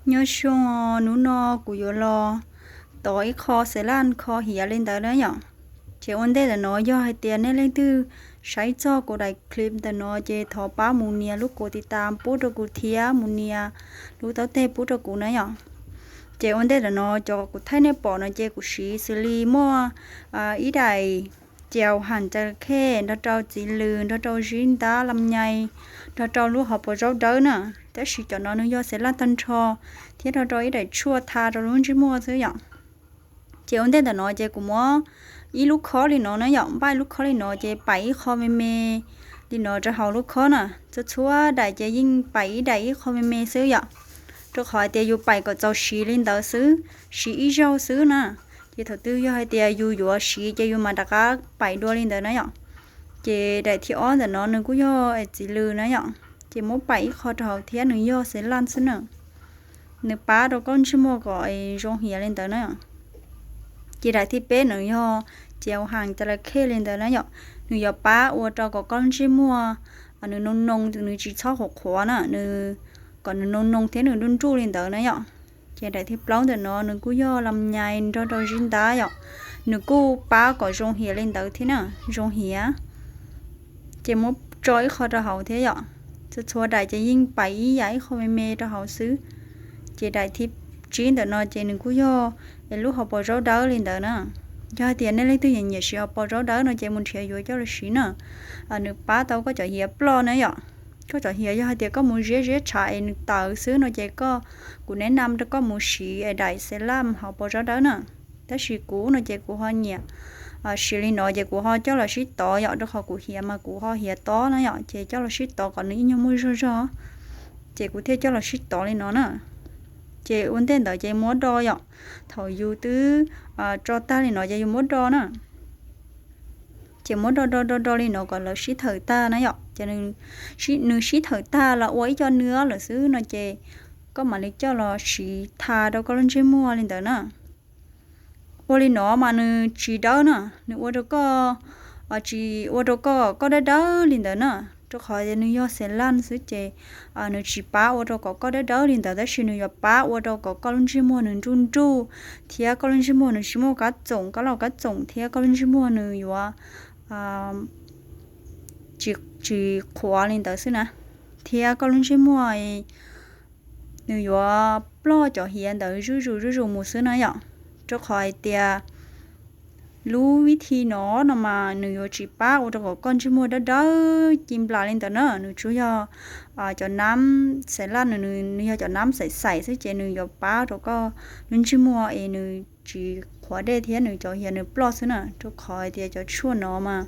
Nyob zoo, hnub no kuv yuav los tov ib qho xav laj kho hiav li ntawd na yom. Ces ua ntej ntawm no yog hais tias nej leej twg saib txog kuv daim clip ntawm no ces thov pab mus nias lub kuv tiv tas pub rau kuv thiab mus nias lub taub teg pub rau kuv na yom. Ces ua ntej ntawm no cov kuv thaij nej pom no ces kuv siv xws li muaj ib daim ces hau haj cas khej nrog rau txiv lws nrog rau zib ntab lam nyai nrog rau lub hauv paus zaub dawb na. Tab sis cov no nws yog xav laj tag nrho thiab nrog rau ib daim tshuaj tha rau lub ntsej muag xwb yom. Ces ua ntej ntawm no ces kuv muab ib lub khob li no na yom, npaj ib lub khob li no ces pais ib qho me me li no rau hauv lub khob na. Txhua txhua daim ces yeej pais ib daim ib qho me me xwb yom, rau qhov hais tias yus pais kom txaus siv li ntawd xwb, siv ib zaug xwb na. Ces thaum twg yog hais tias yus yuav siv ces yus mam rov qab pais dua li ntawd na yom. Ces daim thib ob ntawm no nws kuj yog txiv lws na yom, ces muab pais ib qho rau hauv thiab nws yog xav laj xwb na. Nws pab rau koj ntsej muag kom zoo hiav li ntawd na. Ces daim thib peb nws yog ces hau haj cas khej li ntawd na yom, nws yuav pab ua rau kom koj ntsej muag nws noo noo, nws tsis txhob qhuav qhuav na, nws kom nws noo noo thiab nws nruj nruj li ntawd na yom. Ces daim thib plaub ntawm no nws kuj yog lam nyai nrog rau zib ntab yom, nws kuj pab kom zoo hiav li ntawd thiab na, zoo hiav. Ces muab tso ib qho rau hauv thiab yom. Txhua txhua daim ces yeej pais ib yam ib qho me me rau hauv xwb. Ces daim thib tsib ntawm no ces nws kuj yog es lub hauv paus zaub dawb li ntawd na. Yog hais tias nej leej twg nyiam nyiam siv hauv paus zaub dawb no ces mus nrhiav yuav coj los siv na. Nws pab tau koj cov hiav ploj na yom. Koj cov hiav yog hais tias koj mus ziab ziab tshav es nws tawv xwb no ces koj, kuv neb nam rau koj mus siv es daim xav laj hauv paus zaub dawb na. Tab sis kuv no ces kuv ho nyiam siv li no ces kuv ho coj los sib tov yom, rau qhov kuv hiav mas kuv ho hiav tob na yom, ces coj los sib tov kom nws ib nyuag muaj zog zog, ces kuv thiaj coj los sib tov li no na. Ces ua ntej ntawd ces muab do yom, thaum yus twb tso tag li no ces yus muab do na. Ces muab do do do do li no kom lawv sib thawm tag na yom, ces nws sib thawm tag los ua ib co nws lawm xwb no ces koj mam li coj los siv tha rau koj lub ntsej muag li ntawd na. Ua li no mas nws tsis dawb na, nws ua rau koj, tsis ua rau koj, koj dawb dawb li ntawd na. Rau qhov nws yog xav laj xwb ces nws tsis pab ua rau kom koj dawb dawb li ntawd, tab sis nws yuav pab ua rau kom koj lub ntsej muag nws nruj nruj, thiab koj lub ntsej muag nws tsis muaj kab txoom, kab laug kab txoom, thiab koj lub ntsej muag nws yuav tsis, tsis qhuav li ntawd xwb na. Thiab koj lub ntsej muag nws yuav ploj cov hiav ntawd zuj zus zuj zus mus xwb na yom. Rau qhov hais tias lub vib thi no no mas nws yuav tsis pab ua rau kom koj ntsej muag dawb dawb ci nplas li ntawd na, nws tsuas yog cov nab xav laj, nws yog cov nab xaim xaim xwb ces nws yuav pab rau koj lub ntsej muag es nws tsis qhuav dej thiab nws cov hiav nws ploj xwb na. Rau qhov hais tias cov tshuaj no mas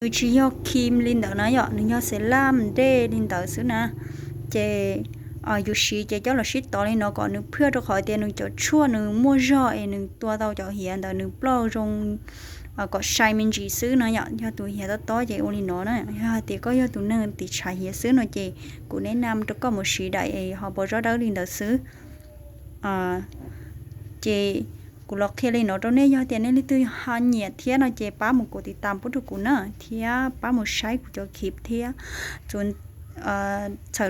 nws tsis yog cream li ntawd na yom, nws yog xav laj dej li ntawd xwb na. Ces yus siv ces coj los sib tov li no kom nws phiaj, rau qhov tias nws cov tshuaj nws muaj zog es nws tua tau cov hiav ntawd nws ploj zoo kom sai me ntsis xwb no yom. Yog tus hiav tob tob ces ua li no na. Yog hais tias koj yog tus neeg tiv tshav hiav xwb no ces kuv neb nam rau koj mus siv daim hauv paus zaub dawb li ntawd xwb. Ces kuv los qhia li no rau nej, yog tias nej leej twg ho nyiam thiab no ces pab mus kuv tiv tas pub rau kuv na, thiab pab mus saib kuv cov clip thiab txhawm,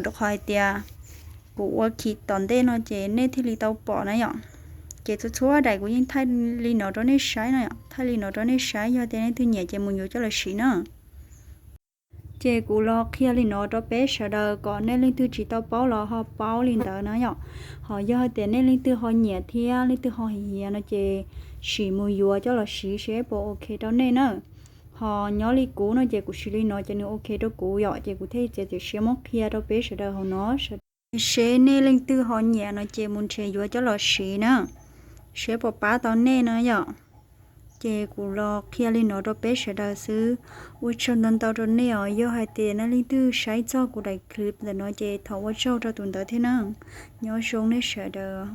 rau qhov hais tias kuv ua clip tom ntej no ces nej thiaj li tau pom na yom. Ces txhua txhua daim kuv yeej thaij li no rau nej saib no yom, thaij li no rau nej saib, yog tias nej leej twg nyiam ces mus yuav coj los siv na. Ces kuv los qhia li no rau peb sawv daws kom nej leej twg tsis tau paub los ho paub li ntawd na yom. Ho yog hais tias nej leej twg ho nyiam thiab leej twg ho hiav no ces sim mus yuav coj los siv seb puas ok rau nej na. Ho nyob li kuv no ces kuv siv li no ces nws ok rau kuv yom, ces kuv thiaj txiav txim siab muab qhia rau peb sawv daws hauv no sawv daws. Seb nej leej twg ho nyiam no ces mus nrhiav yuav coj los siv na, seb puas pab tau nej na yom. Ces kuv los qhia li no rau peb sawv daws xwb. Ua tsaug ntau ntau rau nej os, yog hais tias nej leej twg saib txog kuv daim clip ntawm no ces thov ua tsaug rau tus ntawd thiab na. Nyob zoo nej sawv daws.